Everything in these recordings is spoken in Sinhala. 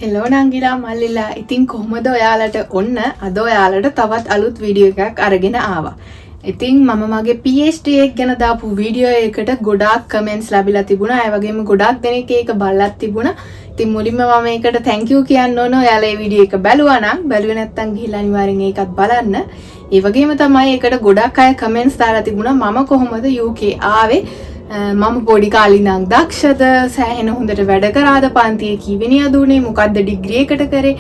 හෙලෝ නංගිලා මල්ලිලා, ඉතින් කොහොමද ඔයාලට? ඔන්න අද ඔයාලට තවත් අලුත් වීඩියෝ එකක් අරගෙන ආවා. ඉතින් මම මගේ PhD එක ගැන දාපු වීඩියෝ එකට ගොඩාක් කමෙන්ට්ස් ලැබිලා තිබුණා. ඒ වගේම ගොඩාක් දෙනෙක් ඒක බලලත් තිබුණා. ඉතින් මුලින්ම මම ඒකට thank you කියන්න ඕන, ඔයාලා මේ වීඩියෝ එක බැලුවා නම්. බැලුවේ නැත්නම් ගිහිල්ලා අනිවාර්යෙන් ඒකත් බලන්න. ඒ වගේම තමයි ඒකට ගොඩක් අය කමෙන්ට්ස් දාලා තිබුණා, මම කොහොමද UK ආවේ, මම පොඩි කාලේ ඉඳන් දක්ෂද, සෑහෙන හොඳට වැඩ කරාද, පන්තියේ කීවෙනියද උනේ, මොකද්ද ඩිග්‍රී එකට කරේ,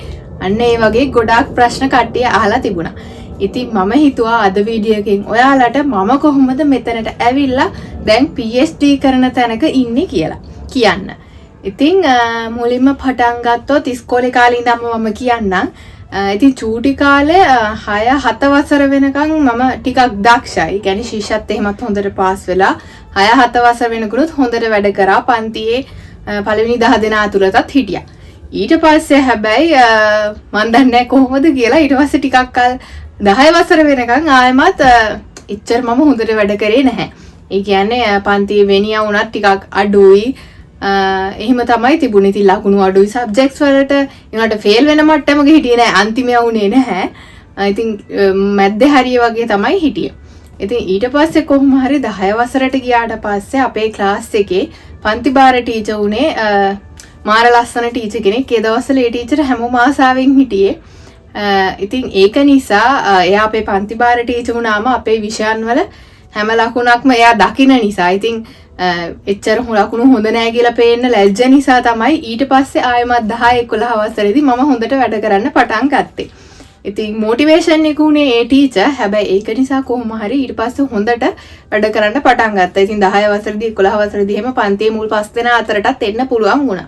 අන්න ඒ වගේ ගොඩාක් ප්‍රශ්න කට්ටිය අහලා තිබුණා. ඉතින් මම හිතුවා අද වීඩියෝ එකෙන් ඔයාලට මම කොහොමද මෙතනට ඇවිල්ලා දැන් PhD කරන තැනක ඉන්නේ කියලා කියන්න. ඉතින් මුලින්ම පටන් ගත්තොත් ඉස්කෝලේ කාලේ ඉඳන්ම මම කියන්නම්. ඉතින් චූටි කාලේ 6 7 වසර වෙනකන් මම ටිකක් දක්ෂයි. ඒ කියන්නේ ශිෂ්‍යත්වය එහෙමත් හොඳට පාස් වෙලා 6 7 වසර වෙනකොටත් හොඳට වැඩ කරා. පන්තියේ පළවෙනි 10 දෙනා අතුරටත් හිටියා. ඊට පස්සේ හැබැයි මන් දන්නේ නැහැ කොහොමද කියලා, ඊට පස්සේ ටිකක් කල් 10 වසර වෙනකන් ආයෙමත් එච්චර මම හොඳට වැඩ කරේ නැහැ. ඒ කියන්නේ පන්තියේ වෙනියා වුණත් ටිකක් අඩුයි. එහෙම තමයි තිබුණේ. ඉතින් ලකුණු අඩුයි සබ්ජෙක්ට්ස් වලට. ඒ වුණාට ෆේල් වෙන මට්ටමක හිටියේ නෑ. අන්තිමයා වුණේ නැහැ. ඉතින් මැද්දේ හරිය වගේ තමයි හිටියේ. ඉතින් ඊට පස්සේ කොහොම හරි 10 වසරට ගියාට පස්සේ අපේ ක්ලාස් එකේ පන්ති භාර ටීචර් වුණේ මාර ලස්සන ටීචර් කෙනෙක්. ඒ දවස්වල ඒ ටීචර් හැමෝම ආසාවෙන් හිටියේ. ඉතින් ඒක නිසා එයා අපේ පන්ති භාර ටීචර් වුණාම අපේ විෂයන් වල හැම ලකුණක්ම එයා දකින නිසා, ඉතින් එච්චර ලකුණු හොඳ නෑ කියලා පේන්න ලැජ්ජ නිසා තමයි ඊට පස්සේ ආයෙමත් 10 11 වසරේදී මම හොඳට වැඩ කරන්න පටන් ගත්තේ. ඉතින් මොටිවේෂන් එක උනේ ඒ ටීචර්. හැබැයි ඒක නිසා කොහොම හරි ඊට පස්සේ හොඳට වැඩ කරන්න පටන් ගත්තා. ඉතින් 10 වසරේදී 11 වසරේදී එහෙම පන්තියේ මුල් පස් දෙනා අතරටත් එන්න පුළුවන් වුණා.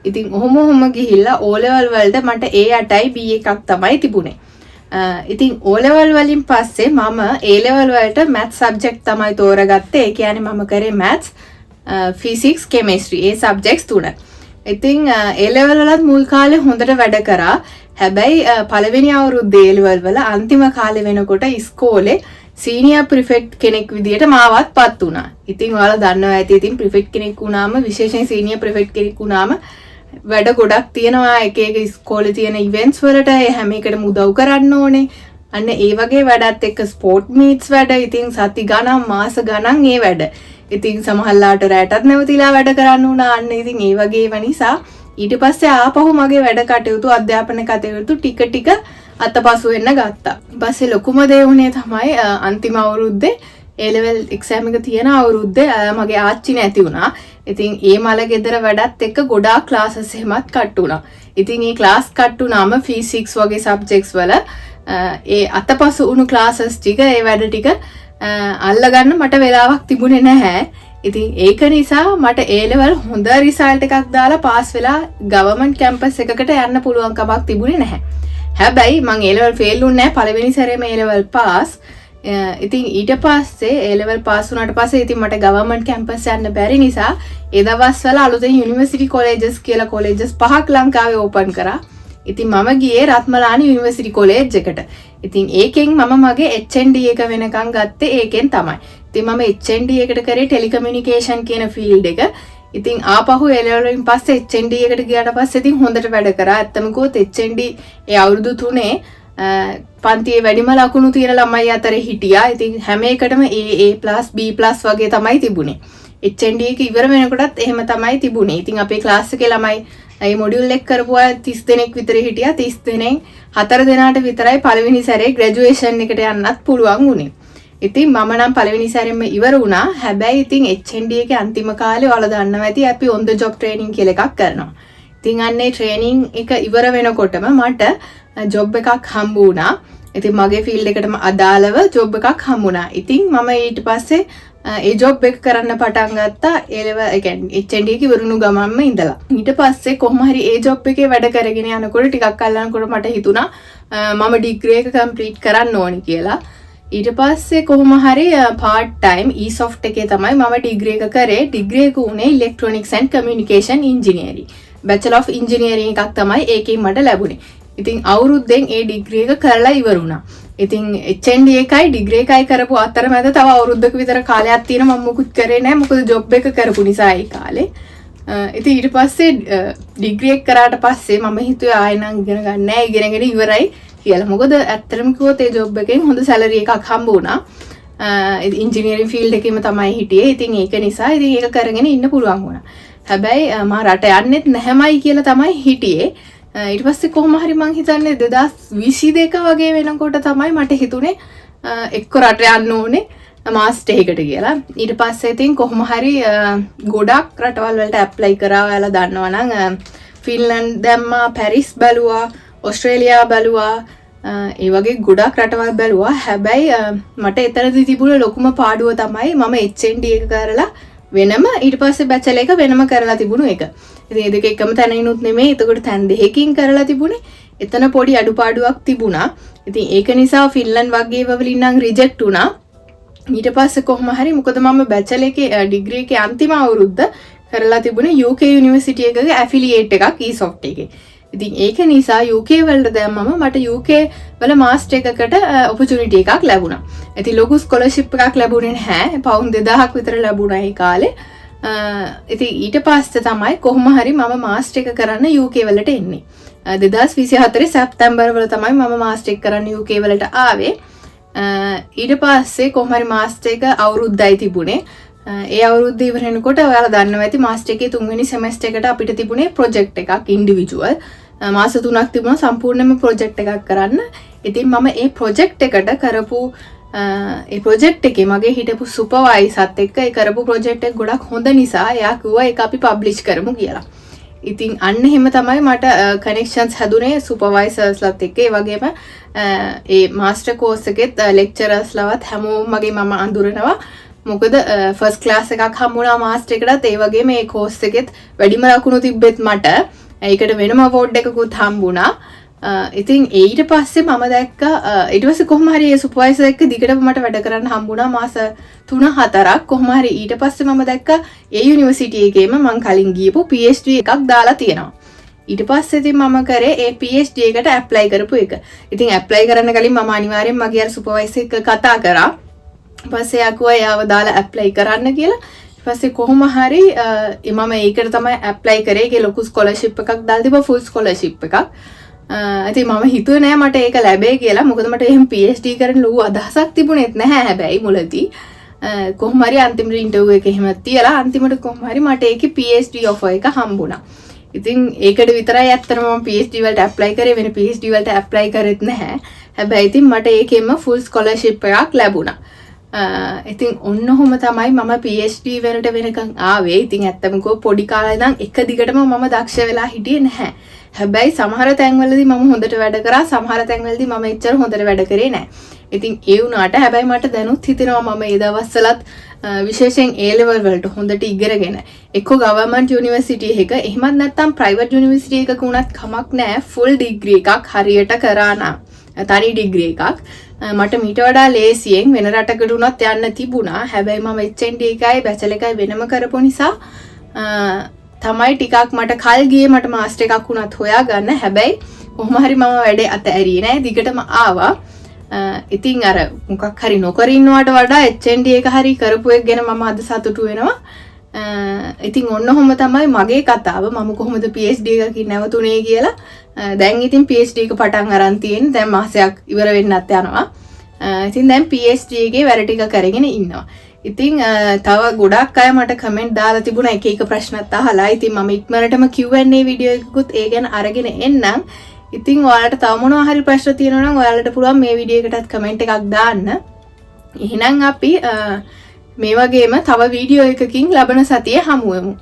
ඉතින් ඔහොම ඔහොම ගිහිල්ලා O level වලට මට A 8යි B එකක් තමයි තිබුණේ. ඉතින් O level වලින් පස්සේ මම A level වලට මැත්ස් සබ්ජෙක්ට් තමයි තෝරගත්තේ. ඒ කියන්නේ මම කරේ මැත්ස්, ෆිසික්ස්, කෙමිස්ට්‍රි ඒ සබ්ජෙක්ට්ස් තුන. ඉතින් A level වලත් මුල් කාලේ හොඳට වැඩ කරා. හැබැයි පළවෙනි අවුරුද්දේ A level වල අන්තිම කාලේ වෙනකොට ඉස්කෝලේ සීනියර් ප්‍රිෆෙක්ට් කෙනෙක් විදියට මාවත් පත් වුණා. ඉතින් ඔයාලා දන්නවා ඇති, ඉතින් ප්‍රිෆෙක්ට් කෙනෙක් වුණාම, විශේෂයෙන් සීනියර් ප්‍රිෆෙක්ට් කෙනෙක් වුණාම වැඩ ගොඩක් තියෙනවා. එක එක ඉස්කෝලේ තියෙන ඉවෙන්ට්ස් වලට ඒ හැම එකටම උදව් කරන්න ඕනේ. අන්න ඒ වගේ වැඩත් එක්ක ස්පෝර්ට් මීට්ස් වැඩ, ඉතින් සති ගණන් මාස ගණන් ඒ වැඩ. ඉතින් සමහරලාට රැටත් නැවතිලා වැඩ කරන්න වුණා. අන්න ඉතින් ඒ වගේ ඒවා නිසා ඊට පස්සේ ආපහු මගේ වැඩ කටයුතු, අධ්‍යාපන කටයුතු ටික ටික අතපසු වෙන්න ගත්තා. ඊපස්සේ ලොකුම දේ වුණේ තමයි අන්තිම අවුරුද්දේ, ඒ ලෙවල් එක්සෑම් එක තියෙන අවුරුද්දේ මගේ ආච්චි නැති වුණා. ඉතින් ඒ මල ගෙදර වැඩත් එක්ක ගොඩාක් ක්ලාසස් එහෙමත් කට් වුණා. ඉතින් ඒ ක්ලාස් කට් වුණාම ෆිසික්ස් වගේ සබ්ජෙක්ට්ස් වල ඒ අතපසු වුණු ක්ලාසස් ටික, ඒ වැඩ ටික අල්ලගන්න මට වෙලාවක් තිබුණේ නැහැ. ඉතින් ඒක නිසා මට ඒ ලෙවල් හොඳ රිසල්ට් එකක් දාලා පාස් වෙලා ගවර්න්මන්ට් කැම්පස් එකකට යන්න පුළුවන් කමක් තිබුණේ නැහැ. හැබැයි මං ඒ ලෙවල් ෆේල් වුණේ නැහැ. පළවෙනි සැරේම ඒ ලෙවල් පාස්. ඉතින් ඊට පස්සේ ඒ ලෙවල් පාස් වුණාට පස්සේ ඉතින් මට ගවර්න්මන්ට් කැම්පස් යන්න බැරි නිසා ඒ දවස්වල අලුතෙන් යුනිවර්සිටි කොලෙජස් කියලා කොලෙජස් පහක් ලංකාවේ ඕපන් කරා. ඉතින් මම ගියේ රත්මලාන යුනිවර්සිටි කොලෙජ් එකට. ඉතින් ඒකෙන් මම මගේ HND එක වෙනකන් ගත්තේ ඒකෙන් තමයි. ඉතින් මම HND එකට කරේ ටෙලිකමියුනිකේෂන් කියන ෆීල්ඩ් එක. ඉතින් ආපහු ඒ ලෙවල් වලින් පස්සේ HND එකට ගියාට පස්සේ ඉතින් හොඳට වැඩ කරා. ඇත්තම කිව්වොත් HND ඒ අවුරුදු තුනේ පන්තියේ වැඩිම ලකුණු තියෙන ළමයි අතර හිටියා. ඉතින් හැම එකටම A, A+, B+ වගේ තමයි තිබුණේ. HND එක ඉවර වෙනකොටත් එහෙම තමයි තිබුණේ. ඉතින් අපේ ක්ලාස් එකේ ළමයි ඒ මොඩියුල් එක කරපු අය 30 දෙනෙක් විතර හිටියා. 30 දෙනෙන් හතර දෙනාට විතරයි පළවෙනි සැරේ ග්‍රැජුවේෂන් එකට යන්නත් පුළුවන් වුණේ. ඉතින් මම නම් පළවෙනි සැරෙන්ම ඉවර වුණා. හැබැයි ඉතින් HND එකේ අන්තිම කාලේ ඔයාලා දන්නවා ඇති අපි ඔන් ද ජොබ් ට්‍රේනින් කියලා එකක් කරනවා. ඉතින් අන්න ඒ ට්‍රේනින් එක ඉවර වෙනකොටම මට ජොබ් එකක් හම්බ වුණා. ඉතින් මගේ ෆීල්ඩ් එකටම අදාළව ජොබ් එකක් හම්බුණා. ඉතින් මම ඊට පස්සේ ඒ ජොබ් එක කරන්න පටන් ගත්තා ඒ ලෙවල්, ඒ කියන්නේ HND එක ඉවරුණු ගමන්ම ඉඳලා. ඊට පස්සේ කොහොම හරි ඒ ජොබ් එකේ වැඩ කරගෙන යනකොට ටිකක් කල් යනකොට මට හිතුණා මම ඩිග්‍රී එක කම්ප්ලීට් කරන්න ඕනි කියලා. ඊට පස්සේ කොහොම හරි පාර්ට් ටයිම් ඊසොෆ්ට් එකේ තමයි මම ඩිග්‍රී එක කරේ. ඩිග්‍රී එක උනේ electronics and communication engineering. Bachelor of engineering එකක් තමයි ඒකෙන් මට ලැබුණේ. ඉතින් අවුරුද්දෙන් ඒ ඩිග්‍රී එක කරලා ඉවර වුණා. ඉතින් HND එකයි ඩිග්‍රී එකයි කරපු අතරමැද තව අවුරුද්දක විතර කාලයක් තියෙනවා මම මුකුත් කරේ නෑ, මොකද ජොබ් එක කරපු නිසා ඒ කාලේ. ඉතින් ඊට පස්සේ ඩිග්‍රී එක කරාට පස්සේ මම හිතුවේ ආයෙ නම් ඉගෙන ගන්න නෑ, ඉගෙනගෙන ඉවරයි කියලා. මොකද ඇත්තටම කිව්වොත් ඒ ජොබ් එකෙන් හොඳ සැලරි එකක් හම්බ වුණා. ඉංජිනේරින් ෆීල්ඩ් එකේම තමයි හිටියේ. ඉතින් ඒක නිසා ඉතින් ඒක කරගෙන ඉන්න පුළුවන් වුණා. හැබැයි මා රට යන්නෙත් නැහැමයි කියලා තමයි හිටියේ. ඊට පස්සේ කොහොම හරි මං හිතන්නේ 2022 වගේ වෙනකොට තමයි මට හිතුනේ එක්ක රට යන්න ඕනේ මාස්ටර් එකකට කියලා. ඊට පස්සේ ඉතින් කොහොම හරි ගොඩක් රටවල් වලට ඇප්ලයි කරා. ඔයාලා දන්නවා නම් ෆින්ලන්ඩ් දැම්මා, පැරිස් බැලුවා, ඔස්ට්‍රේලියා බැලුවා, ඒ වගේ ගොඩක් රටවල් බැලුවා. හැබැයි මට එතනදී තිබුණ ලොකුම පාඩුව තමයි මම HND එක කරලා වෙනම, ඊට පස්සේ බැචලර් එක වෙනම කරලා තිබුණු එක. ඉතින් ඒ දෙක එකම තැනිනුත් නෙමෙයි. එතකොට තැන් දෙකකින් කරලා තිබුණේ. එතන පොඩි අඩුපාඩුවක් තිබුණා. ඉතින් ඒක නිසා ෆින්ලන්ඩ් වගේ ඒවා වලින් නම් රිජෙක්ට් වුණා. ඊට පස්සේ කොහොම හරි, මොකද මම බැචලර් එකේ ඩිග්‍රී එකේ අන්තිම අවුරුද්ද කරලා තිබුණේ UK university එකක ඇෆිලියේට් එකක් eSoft එකේ. ඉතින් ඒක නිසා UK වලට දැම්මම මට UK වල මාස්ටර් එකකට ඔපචුනිටි එකක් ලැබුණා. ඉතින් ලොකු ස්කෝලර්ෂිප් එකක් ලැබුණේ නැහැ. පවුන් 2000ක් විතර ලැබුණා ඒ කාලේ. ඉතින් ඊට පස්සේ තමයි කොහොම හරි මම මාස්ටර් එක කරන්න UK වලට එන්නේ. 2024 සැප්තැම්බර් වල තමයි මම මාස්ටර් එක කරන්න UK වලට ආවේ. ඊට පස්සේ කොහොම හරි මාස්ටර් එක අවුරුද්දයි තිබුණේ. ඒ අවුරුද්ද ඉවර වෙනකොට ඔයාලා දන්නවා ඇති මාස්ටර් එකේ තුන්වෙනි සෙමෙස්ටර් එකට අපිට තිබුණේ ප්‍රොජෙක්ට් එකක් ඉන්ඩිවිජුවල්. මාස 3ක් තිබුණා සම්පූර්ණයෙන්ම ප්‍රොජෙක්ට් එකක් කරන්න. ඉතින් මම ඒ ප්‍රොජෙක්ට් එකට කරපු ඒ ප්‍රොජෙක්ට් එකේ මගේ හිටපු සුපර්වයිසර්ත් එක්ක ඒ කරපු ප්‍රොජෙක්ට් එක ගොඩක් හොඳ නිසා එයා කිව්වා ඒක අපි පබ්ලිෂ් කරමු කියලා. ඉතින් අන්න එහෙම තමයි මට කනෙක්ෂන්ස් හැදුනේ සුපර්වයිසර්ස්ලත් එක්ක. ඒ වගේම ඒ මාස්ටර් කෝස් එකෙත් ලෙක්චරර්ස්ලවත් හැමෝම මගේ මම අඳුරනවා. මොකද ෆස්ට් ක්ලාස් එකක් හම්බුණා මාස්ටර් එකටත්. ඒ වගේම මේ කෝස් එකෙත් වැඩිම ලකුණු තිබ්බෙත් මට. ඒකට වෙනම අවෝඩ් එකකුත් හම්බුණා. ඉතින් ඊට පස්සේ මම දැක්කා ඊට පස්සේ කොහොම හරි ඒ සුපර්වයිසර් එක්ක දිගටම මට වැඩ කරන්න හම්බුණා මාස 3-4ක්. කොහොම හරි ඊට පස්සේ මම දැක්කා ඒ යුනිවර්සිටි එකේම මං කලින් ගියපු PhD එකක් දාලා තියෙනවා. ඊට පස්සේ ඉතින් මම කරේ ඒ PhD එකට ඇප්ලයි කරපු එක. ඉතින් ඇප්ලයි කරන්න කලින් මම අනිවාර්යෙන් මගේ අර සුපර්වයිසර් එක්ක කතා කරා. පස්සේ එයා කිව්වා එයාව දාලා ඇප්ලයි කරන්න කියලා. ඊට පස්සේ කොහොම හරි මම ඒකට තමයි ඇප්ලයි කරේ. ඒකේ ලොකු ස්කෝලර්ෂිප් එකක් දාලා තිබ්බා, ෆුල් ස්කෝලර්ෂිප් එකක්. ඉතින් මම හිතුවේ නෑ මට ඒක ලැබෙයි කියලා. මොකද මට එහෙම PhD කරන්න ලොකු අදහසක් තිබුණෙත් නැහැ හැබැයි මුලදී. කොහොම හරි අන්තිමට ඉන්ටර්විව් එක එහෙම තියලා අන්තිමට කොහොම හරි මට ඒකේ PhD offer එක හම්බුණා. ඉතින් ඒකට විතරයි ඇත්තටම මම PhD වලට ඇප්ලයි කරේ. වෙන PhD වලට ඇප්ලයි කරෙත් නැහැ. හැබැයි ඉතින් මට ඒකෙන්ම ෆුල් ස්කෝලර්ෂිප් එකක් ලැබුණා. ඉතින් ඔන්න ඔහොම තමයි මම PhD වලට වෙනකන් ආවේ. ඉතින් ඇත්තම කිව්වොත් පොඩි කාලේ ඉඳන් එක දිගටම මම දක්ෂ වෙලා හිටියේ නැහැ. හැබැයි සමහර තැන්වලදී මම හොඳට වැඩ කරා, සමහර තැන්වලදී මම එච්චර හොඳට වැඩ කරේ නැහැ. ඉතින් ඒ වුණාට හැබැයි මට දැනුත් හිතෙනවා මම ඒ දවස්වලත් විශේෂයෙන් A level වලට හොඳට ඉගෙනගෙන එක්කෝ ගවර්න්මන්ට් යුනිවර්සිටි එකක, එහෙමත් නැත්නම් ප්‍රයිවට් යුනිවර්සිටි එකක වුණත් කමක් නැහැ, ෆුල් ඩිග්‍රී එකක් හරියට කරා නම්, තනි ඩිග්‍රී එකක්, මට මීට වඩා ලේසියෙන් වෙන රටකට වුණත් යන්න තිබුණා. හැබැයි මම HND එකයි බැචලර් එකයි වෙනම කරපු නිසා තමයි ටිකක් මට කල් ගියේ මට මාස්ටර් එකක් වුණත් හොයාගන්න. හැබැයි කොහොම හරි මම වැඩේ අත ඇරියේ නෑ, දිගටම ආවා. ඉතින් අර මොකක් හරි නොකර ඉන්නවට වඩා HND එක හරි කරපු එක ගැන මම අද සතුටු වෙනවා. ඉතින් ඔන්න ඔහොම තමයි මගේ කතාව, මම කොහොමද PhD එකකින් නැවතුනේ කියලා. දැන් ඉතින් PhD එක පටන් අරන් තියෙන, දැන් මාසයක් ඉවර වෙන්නත් යනවා. ඉතින් දැන් PhD එකේ වැඩ ටික කරගෙන ඉන්නවා. ඉතින් තව ගොඩක් අය මට කමෙන්ට් දාලා තිබුණා එක එක ප්‍රශ්නත් අහලා. ඉතින් මම ඉක්මනටම Q&A video එකකුත් ඒ ගැන අරගෙන එන්නම්. ඉතින් ඔයාලට තව මොනවා හරි ප්‍රශ්න තියෙනවා නම් ඔයාලට පුළුවන් මේ වීඩියෝ එකටත් කමෙන්ට් එකක් දාන්න. එහෙනම් අපි මේ වගේම තව වීඩියෝ එකකින් ලබන සතියේ හමු වෙමු.